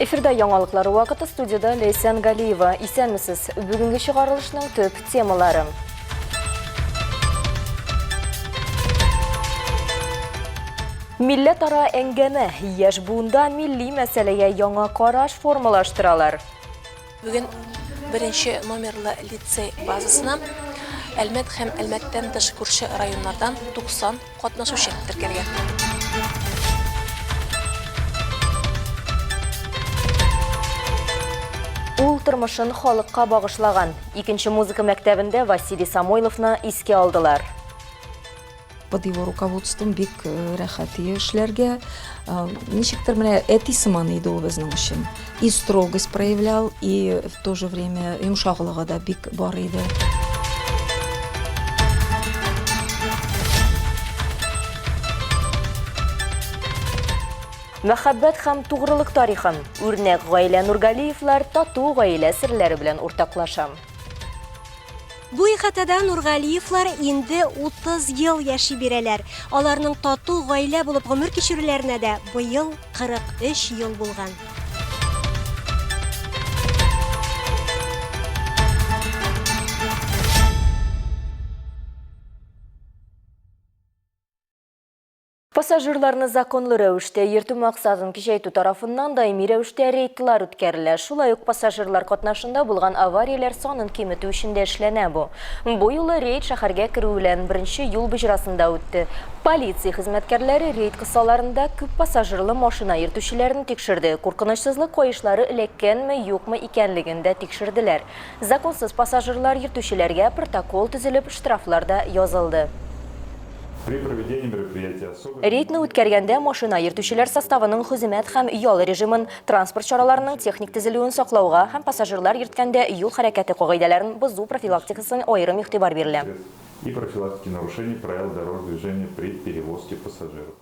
Эфирда яңалыклар вакыты студияда Ләйсән Галиева. Исәнмесез. Бүгенге чыгарылышның төп темалары. Милләтара әңгәмә. Яшь буында милли мәсьәләгә яңа караш формалаштыралар. Бүген беренче номерлы лицей базасына Әлмәт һәм Әлмәттән тыш күрше районнардан 90 катнашучы теркәлгән. Ул тормышын халыкка багышлаган. Икенче музыка мәктәбендә Василий Самойловны искә алдылар. Под его руководством бик э, рәхәт эшләргә. Э, ничектер менә әти сыман иде ул безнең өчен. И строгость проявлял, и в то же время йомшаклыгы да бик бар иде. Мәхәббәт һәм тугрылык тарихын, үрнәк гаилә Нургалиевлар тату гаилә серләре белән уртаклаша. Бу ихатада Нургалиевлар инде 30 ел яши бирәләр. Аларның тату гаилә булып гомер кичерүләренә дә быел 43 ел булган. Пассажирларны законлы рәвештә йөртү максатын көчәйтү тарафыннан даими рәвештә рейдлар үткәрелә. Шулай ук пассажирлар катнашында булган аварияләр санын киметү өчен дә эшләнә бу. Бу юлы рейд шәһәргә керү белән беренче юл боҗрасында үтте. Полиция хезмәткәрләре рейд кысаларында күп пассажирлы машина йөртүчеләрне тикшерде, куркынычсызлык каешлары эләккәнме, юкмы икәнлеген дә тикшерделәр. Законсыз пассажирлар йөртүчеләргә протокол төзелеп, штрафлар да язылды. Рейдны үткәргәндә машина йөртүчеләр составының хезмәт һәм ял режимын, транспорт чараларының техник төзелүен саклауга һәм пассажирлар йөрткәндә юл хәрәкәте кагыйдәләрен бозу профилактикасын аерым игътибар бирелә. И профилактики нарушений правил дорожного движения при перевозке пассажиров.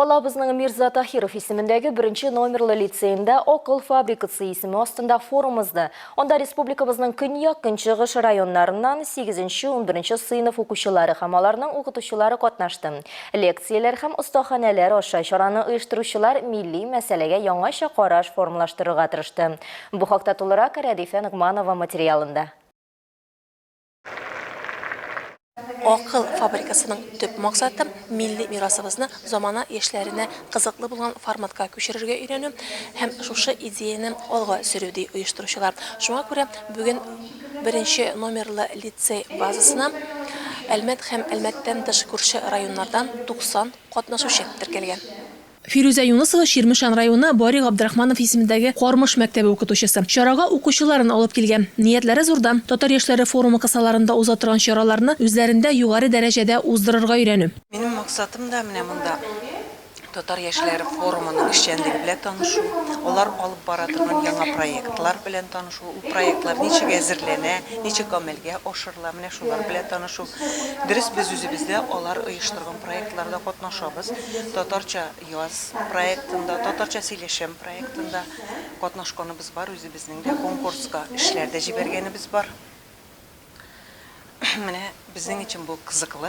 Калабызның Мирза Таһиров исемендәге беренче номерлы лицеенда Акыл фабрикасы исеме астында форум узды. Анда республикабызның көньяк-көнчыгыш районнарыннан 8-11 сыйныф укучылары һәм аларның укытучылары катнашты. Лекцияләр һәм остаханәләр аша чараны оештыручылар милли мәсьәләгә яңача караш формалаштырырга тырышты. Бу хакта тулырак Рәдифә Ногманова материалында. Акыл фабрикасының төп максаты, милли мирасыбызны замана яшьләренә кызыклы булган форматка күчерергә өйрәнү һәм шушы идеяне алга сөрү, ди оештыручылар. Шуңа күрә бүген беренче номерлы лицей базасына Әлмәт һәм Әлмәттән тыш күрше районнардан 90 катнашучы теркәлгән. Фирүзә Юнысова Чирмешән районы Бари Габдрахманов исемендәге Кармыш мәктәбе укытучысы. Чарага укучыларын алып килгән. Ниятләре зурдан, Татар яшьләре форумы кысаларында уза торган чараларны үзләрендә югары дәрәҗәдә уздырырга өйрәнү. Минем максатым да менә монда Татар яшьләре форумының эшчәнлеге белән танышу, алар алып бара торган яңа проектлар белән танышу, ул проектлар ничек әзерләнә, ничек гамәлгә ашырыла, менә шулар белән танышу. Дөрес, без үзебез дә алар оештырган проектларда катнашабыз. Татарча яз проектында, Татарча сөйләшәм проектында катнашканыбыз бар, үзебезнең дә конкурска эшләр дә җибәргәнебез бар. Менә безнең өчен бу кызыклы.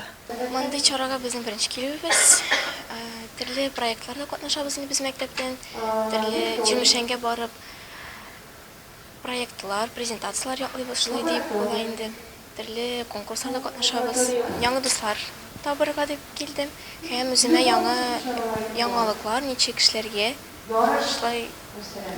Мондый чарага безнең беренче килүебез. Төрле проектларда катнашабыз инде без мәктәптән. Төрле Чирмешәнгә барып проектлар, презентацияләр яклыйбыз, шулай диеп була инде. Төрле конкурсларда катнашабыз. Яңа дуслар табырга дип килдем. Һәм үземә яңа яңалыклар, ничек эшләргә, шулай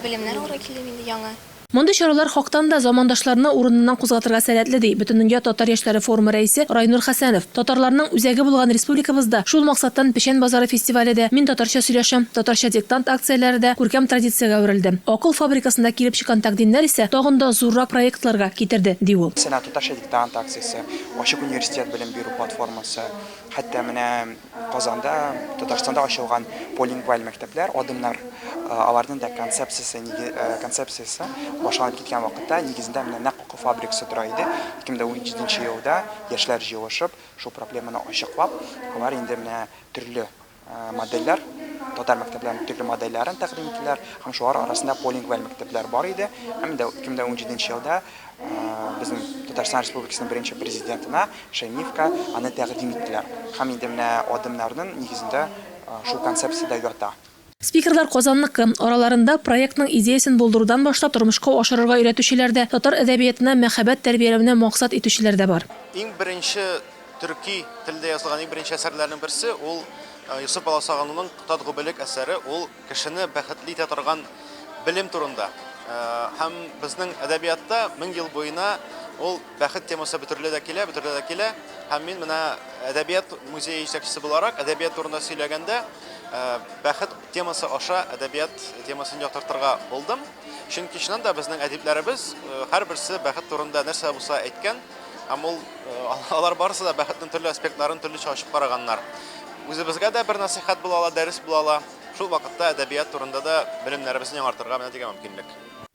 белемнәр алырга килдем инде яңа. Мондый чаралар хактан да замандашларны урыныннан кузгатырга сәләтле, ди Бөтендөнья татар яшьләре форумы рәисе Райнур Хәсәнов. Татарларның үзәге булган республикабызда шул максаттан Печән базары фестивале дә, Мин татарча сөйләшәм, Татарча диктант акцияләре дә күркәм традициягә әверелде. Акыл фабрикасында килеп чыккан тәкъдимнәр исә тагын да зуррак проектларга китерде, ди ул. Мәсәлән, Татарча диктант акциясе, Ачык университет белем бирү платформасы, хәтта менә Казанда, Татарстанда ачылган полингваль мәктәпләр, Адымнар, аларның да концепциясе, концепциясе башланып киткән вакытта нигезендә менә нәкъ Акыл фабрикасы тора иде. 2017 елда яшьләр җыелышып, шул проблеманы ачыклап, алар инде менә төрле. модельләр, татар мәктәпләренең төрле модельләрен тәкъдим иттеләр һәм шулар арасында полингваль мәктәпләр бар иде. Һәм инде 2017 елда безнең Татарстан Республикасының беренче президентына Шәймиевка аны тәкъдим иттеләр. Һәм инде менә адымнарның нигезендә шул концепция дә ята. Спикерлар Казанныкы. Араларында проектның идеясен булдырудан башлап тормышка ашырырга өйрәтүчеләр дә, татар әдәбиятына мәхәббәт тәрбияләүне максат итүчеләр дә бар. Иң беренче төрки телдә язылган иң беренче әсәрләрнең берсе ул Йосыф Баласагынуның Котадгу белек әсәре, ул кешене бәхетле итә торган белем турында. Һәм безнең әдәбиятта 1000 ел буена ул бәхет темасы бөтерелә дә килә, бөтерелә дә килә. Һәм мин менә әдәбият музее җитәкчесе буларак, әдәбият турында сөйләгәндә, бәхет темасы аша әдәбият темасын яктыртырга булдым. Чөнки чыннан да безнең әдипләребез һәрберсе бәхет турында нәрсә булса әйткән. Һәм ул алар барысы да бәхетнең төрле аспектларын төрлечә ачып караганнар. Үзебезгә дә бер насыйхәт була ала, дәрес була ала. Шул вакытта әдәбият турында да белемнәребезне яңартырга менә дигән мөмкинлек.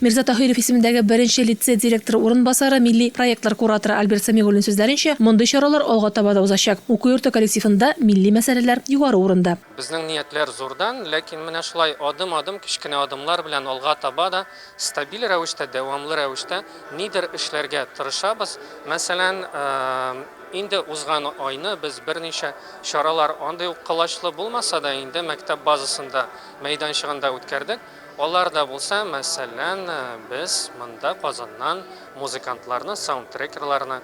Мирза Таһиров исемендәге беренче лицей директоры урынбасары, милли проектлар кураторы Альберт Сәмигуллин сүзләренчә, мондый чаралар алга таба да узачак. Уку йорты коллективында милли мәсьәләләр югары урында. Безнең ниятләр зурдан, ләкин менә шулай адым-адым, кечкенә адымнар белән алга таба да стабиль рәвештә, дәвамлы рәвештә нидер эшләргә тырышабыз. Мәсәлән, инде узган айны без берничә чаралар, андый ук колачлы булмаса да, инде мәктәп базасында, мәйданчыгында үткәрдек. Алар да булса, мәсәлән, без монда Казаннан музыкантларны, саундтрекерларны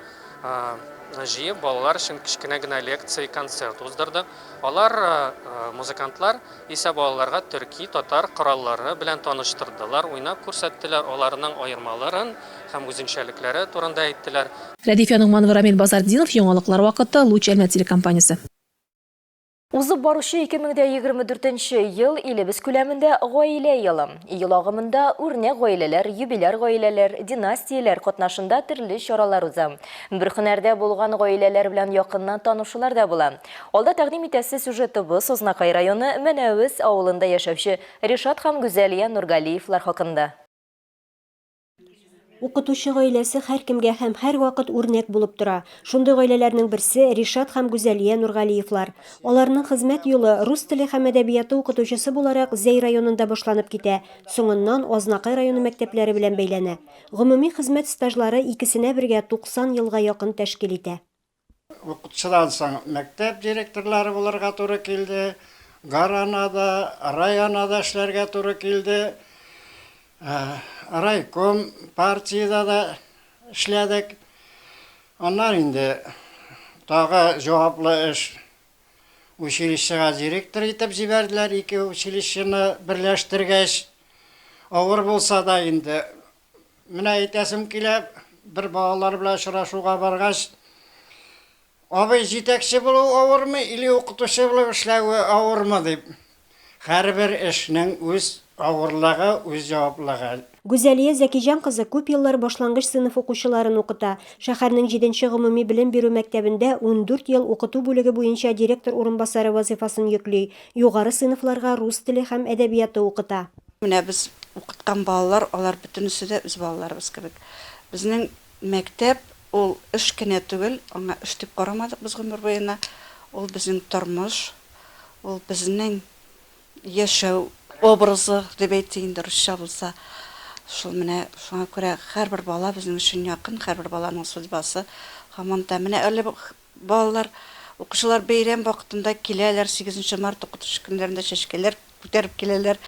җыеп, балалар өчен кечкенә генә лекция, концерт уздырдык. Алар, музыкантлар исә балаларга төрки, татар кораллары белән таныштырдылар, уйнап күрсәттеләр, аларның аермаларын һәм үзенчәлекләре турында әйттеләр. Рәдиф Янугманов, Рамил Базартдинов, Яңалыклар вакыты, Луч Әлмәт телекомпаниясе. Узып баручы 2024 нче ел илебез күләмендә Гаилә елы. Ел агымында үрнәк гаиләләр, юбиляр гаиләләр, династияләр катнашында төрле чаралар уза. Бер һөнәрдә булган гаиләләр белән якыннан танышулар да була. Алда тәкъдим итәсе сюжетыбыз Азнакай районы Мәнәвез авылында яшәүче Ришат һәм Гүзәлия Нургалиевлар хакында. Укытучы гаиләсе һәркемгә һәм һәрвакыт үрнәк булып тора. Шундый гаиләләрнең берсе, Ришат һәм Гүзәлия Нургалиевлар. Аларның хезмәт юлы рус теле һәм әдәбияты укытучысы буларак Зәй районында башланып китә, соңыннан Азнакай районы мәктәпләре белән бәйләнә. Гомуми хезмәт стажлары икесенә бергә 90 елга якын тәшкил итә. Укытучыдан соң мәктәп директорлары булырга туры килде, Гаранада, районада эшләргә туры килде, райком партиядә дә эшләдек. Аннан инде тагы җаваплы эш училищега директор итеп җибәрделәр, ике училищены берләштергәч. Авыр булса да инде Менә әйтәсем килә, бер балалар белән очрашуга баргач, Абый, җитәкче булу авырмы или укытучы булып эшләве авырмы, дип. Һәрбер эшнең үз авырлыгы, үз җаваплыгы. Гүзәлия Зәкиҗан кызы күп еллар башлангыч сыйныф укучыларын укыта. Шәһәрнең җиденче гомуми белем бирү мәктәбендә 14 ел укыту бүлеге буенча директор урынбасары вазыйфасын йөкли, югары сыйныфларга рус теле һәм әдәбияты укыта. Менә без укыткан балалар, алар бөтенесе дә үз балаларыбыз кебек. Безнең мәктәп ул эш кенә түгел, аңа эш дип карамадык без гомер буена. Ул безнең тормыш, ул безнең яшәү образы дип әйтик инде, русча булса. Шул менә шуңа күрә һәрбер бала безнең өчен якын, һәрбер баланың судьбасы һаман да. Менә әле Балалар, укучылар бәйрәм вакытында киләләр, сигезенче март укытучы көннәрендә чәчкәләр күтәреп киләләр.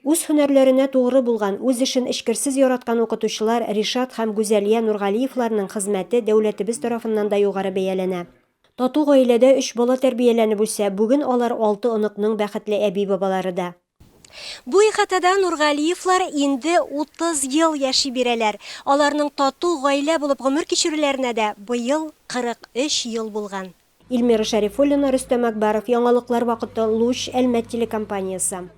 Үз һөнәрләренә тугры булган, үз эшен эчкерсез яраткан укытучылар Ришат һәм Гүзәлия Нургалиевларның хезмәте дәүләтебез тарафыннан да югары бәяләнә. Тату гаиләдә өч бала тәрбияләнеп үсә, бүген алар алты оныкның бәхетле әби-бабалары да. Бу ихатада Нургалиевлар инде 30 ел яши бирәләр. Аларның тату гаилә булып гомер кичерүләренә дә быел 43 ел булган. Эльмира Шәрифуллина, Рөстәм Әкбәров, Яңалыклар вакыты, Луч, Әлмәт телекомпаниясе.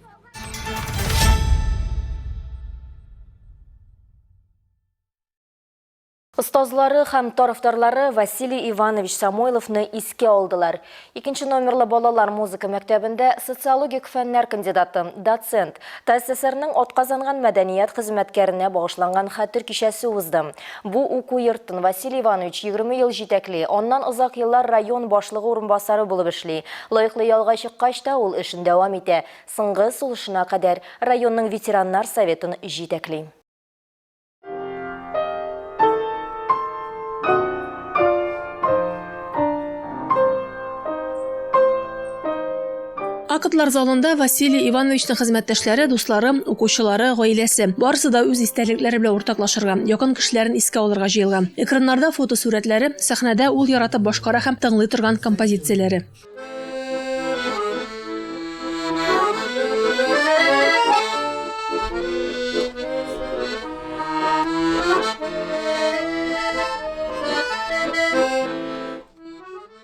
Остазлары һәм тарафдарлары Василий Иванович Самойловны искә алдылар. Икенче номерлы балалар музыка мәктәбендә социологик фәннәр кандидаты, доцент, ТАССРның атказанган мәдәният хезмәткәренә багышланган хәтер кичәсе узды. Бу уку йортын Василий Иванович 20 ел җитәкли, аннан озак еллар район башлыгы урынбасары булып эшли. Лаеклы ялга чыккач та ул эшен дәвам итә, соңгы сулышына кадәр районның ветераннар советын җитәкли. Актлар залында Василий Ивановичның хезмәттәшләре, дуслары, укучылары, гаиләсе. Барысы да үз истәлекләре белән уртаклашырга, якын кешеләрен искә алырга җыелган. Экраннарда фотосурәтләре, сәхнәдә ул яратып башкара һәм тыңлый торган композицияләре.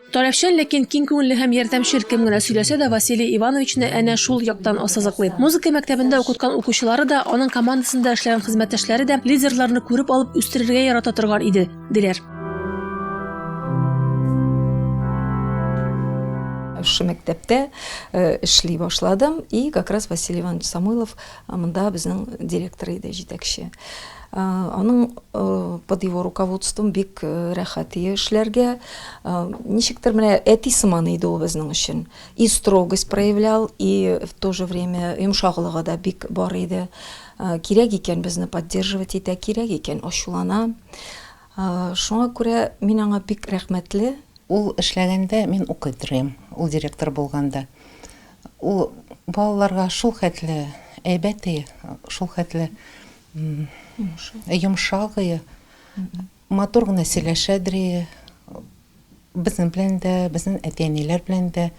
Таләпчән, ләкин киң күңелле һәм ярдәмчел кем генә сөйләсә дә, Василий Ивановичны әнә шул яктан ассызыклый. Музыка мәктәбендә укыткан укучылары да, аның командасында эшләгән хезмәттәшләре дә лидерларны күреп алып үстерергә ярата торган иде, диләр. Шушы мәктәптә э, эшли башладым и как раз Василий Иванович Самойлов э, монда безнең директор иде, җитәкче. Э, аның под его руководством бик рәхәт эшләргә. Ничектер менә әти сыман иде ул безнең өчен. И строгость проявлял, и в то же время йомшаклыгы да бик бар иде. Кирәк икән безне поддерживать итә, кирәк икән ачулана. Шуңа күрә мин аңа бик рәхмәтле. Ул эшләгәндә мин укый торыйм, ул директор булганда. Ул балаларга шул хәтле әйбәт и, шул хәтле йомшак и, матур гына сөйләшәдер и, безнең белән дә, безнең әти-әниләр белән дә.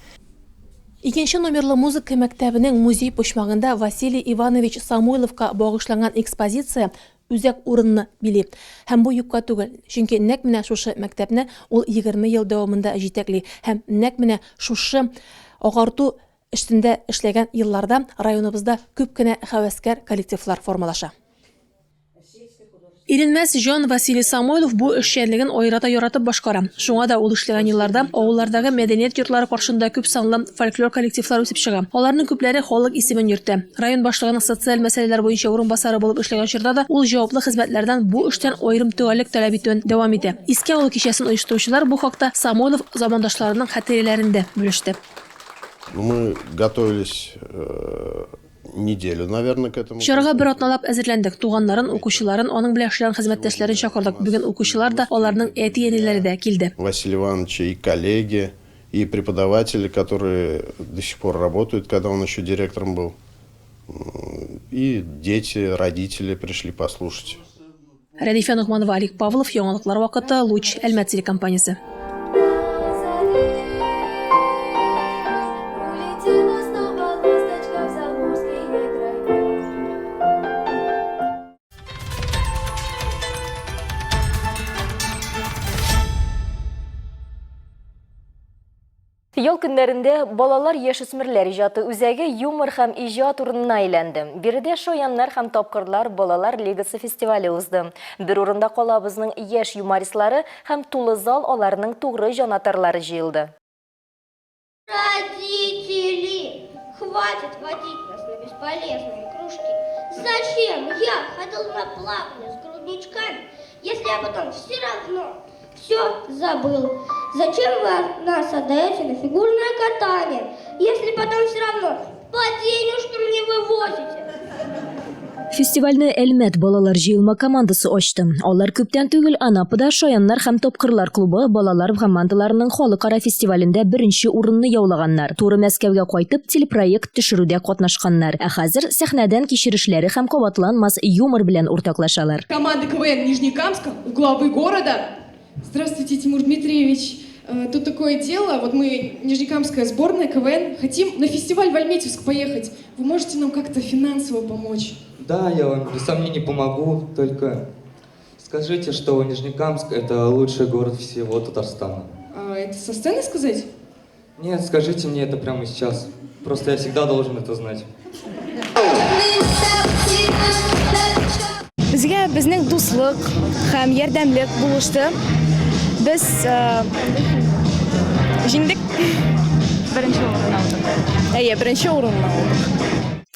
Икенче номерлы музыка мәктәбенең музей почмагында Василий Иванович Самойловка багышланган экспозиция үзәк урынны били. Һәм бу юкка түгел, чөнки нәкъ менә шушы мәктәпне ул 20 ел дәвамында җитәкли һәм нәкъ менә шушы агарту эшендә эшләгән елларда районыбызда күп кенә һәвәскәр коллективлар формалаша. Иренмәс җан Василий Самойлов бу эшчәнлеген аерата яратып башкара. Шуңа да ул эшләгән елларда авыллардагы мәдәният йортлары каршында күп санлы фольклор коллективлар үсеп чыга. Аларның күпләре халык исемен йөртә. Район башлыгының социаль мәсьәләләр буенча урынбасары булып эшләгән чорда да ул җаваплы хезмәтләрдән бу эштән аерым төгәллек таләп итүен дәвам итә. Искә алу кичәсен оештыручылар бу хакта Самойлов замандашларының хатирәләрен дә бүлеште. Мы готовились э, неделю, наверное, к этому. Чарага бер атналап әзерләндек. Туганнарын, укучыларын, аның белән эшләгән хезмәттәшләрен чакырдык. Бүген укучылар да, аларның әти-әниләре дә килде. Василия Ивановича и коллеги, и преподаватели, которые до сих пор работают, когда он еще директором был, и дети, родители пришли послушать. Рәдифә Ногманова, Алик Павлов, Яңалыклар вакыты, Луч, Әлмәт телекомпаниясе. Ял көннәрендә балалар-яшүсмерләр иҗаты үзәге юмор һәм иҗат урынына әйләнде. Биредә Шаяннар һәм тапкырлар балалар лигасы фестивале узды. Бер урында калабызның яшь юмористлары һәм тулы зал аларның тугры җанатарлары җыелды. Родители, хватит водить нас на бесполезные кружки. Зачем я ходил на плавание с грудничками, если я потом все равно все забыл? Зачем вы нас отдаете на фигурное катание, если потом все равно по денежкам не вывозите? Фестивальне Әлмәт балалар җыелма командасы ачты. Алар күптән түгел Анапада Шаяннар һәм тапкырлар клубы балалар командаларының халыкара фестивалендә беренче урынны яулаганнар. Туры Мәскәүгә кайтып, телепроект төшерүдә катнашканнар. Ә хәзер сәхнәдән кичерешләре һәм кабатланмас юмор белән уртаклашалар. Команда КВН Нижнекамска у главы города. Здравствуйте, Тимур Дмитриевич. Э, тут такое дело, вот мы, Нижнекамская сборная КВН, хотим на фестиваль в Альметьевск поехать. Вы можете нам как-то финансово помочь? Да, я вам без сомнений помогу, только скажите, что Нижнекамск – это лучший город всего Татарстана. А, это со сцены сказать? Нет, скажите мне это прямо сейчас. Просто я всегда должен это знать. Безгә безнең дуслык һәм ярдәмлек булышты. Без җиңдек. Беренче урынны алдык. Әйе, беренче урынны алдык.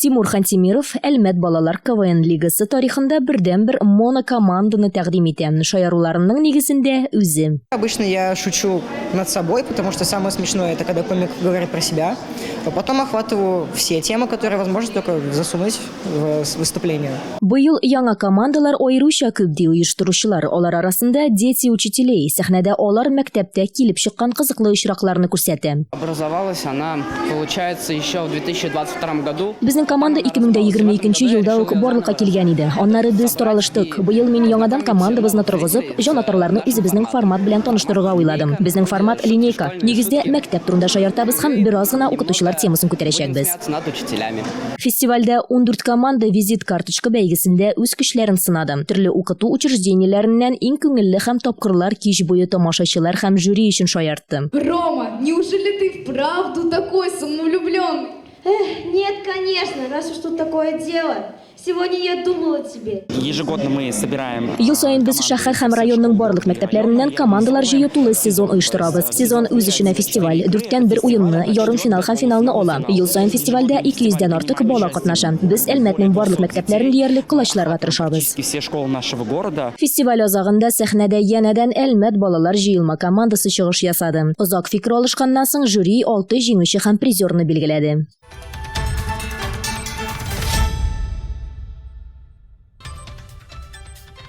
Тимур Хантимиров Әлмәт балалар КВН лигасы тарихында бердәнбер монокоманданы тәкъдим итә. Шаяруларының нигезендә үзе. Обычно я шучу над собой, потому что самое смешное это когда комик говорит про себя. А потом охватываю все темы, которые возможно только засунуть в выступление. Быел яңа командалар аеруча күп, ди оештыручылар. Алар арасында Дети учителей. Сәхнәдә алар мәктәптә килеп чыккан кызыклы очракларны күрсәтә. Образовалась она, получается, еще в 2022 году. Безнең команда 2022 елда ук барлыкка килгән иде. Аннары без таралыштык. Быел мин яңадан командабызны торгызып, җанатарларны үзебезнең формат белән таныштырырга уйладым. Безнең формат, линейка. Нигездә, мәктәп турында шаяртабыз һәм бераз гына укытучылар темасын күтәрәчәкбез. Над учителями. Фестивальдә 14 команда визит карточка бәйгесендә үз көчләрен сынады. Төрле укыту учреждениеләреннән иң күңелле һәм тапкырлар кич буе тамашачылар һәм жюри өчен шаяртты. Рома, неужели ты вправду такой самовлюбленный? Эх, нет, конечно, раз уж тут такое дело. Сегодня я думал о тебе. Ежегодно мы собираем. Ел саен без шәһәр һәм районның барлык мәктәпләреннән командалар җыю тулы сезон оештырабыз. Сезон үз эченә фестиваль, дүрттән бер уенны, ярымфинал һәм финалны ала. Ел саен фестивальдә 200 дән артык бала катнаша. Без Әлмәтнең барлык мәктәпләрен диярлек колачларга тырышабыз. Все школы нашего города. Фестиваль азагында сәхнәдә янәдән Әлмәт балалар җыелма командасы чыгыш ясады. Озак фикер алышканнан соң жюри алты җиңүче һәм призерны билгеләде.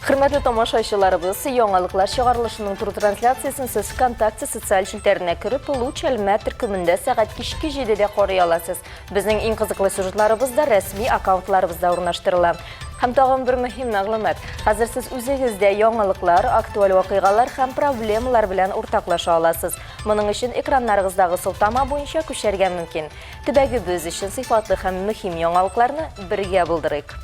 Хөрмәтле тамашачыларыбыз, яңалыклар чыгарылышының туры трансляциясен сез ВКонтакте социаль челтәренә кереп, Луч Әлмәт төркемендә сәгать кичке 7-дә карый аласыз. Безнең иң кызыклы сюжетларыбыз да рәсми аккаунтларыбызда урнаштырыла. Һәм тагын бер мөһим мәгълүмат. Хәзер сез үзегез дә яңалыклар, актуаль вакыйгалар һәм проблемалар белән уртаклаша аласыз. Моның өчен экраннарыгыздагы сылтама буенча күчәргә мөмкин. Төбәгебез өчен сыйфатлы һәм мөһим яңалыкларны бергә булдырыйк.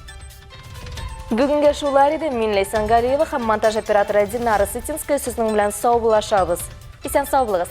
Бүгенгә шулар иде. Мин Ләйсән Галиева һәм монтаж операторы Динара Сытинская сезнең белән саубуллашабыз. Исән сау булыгыз.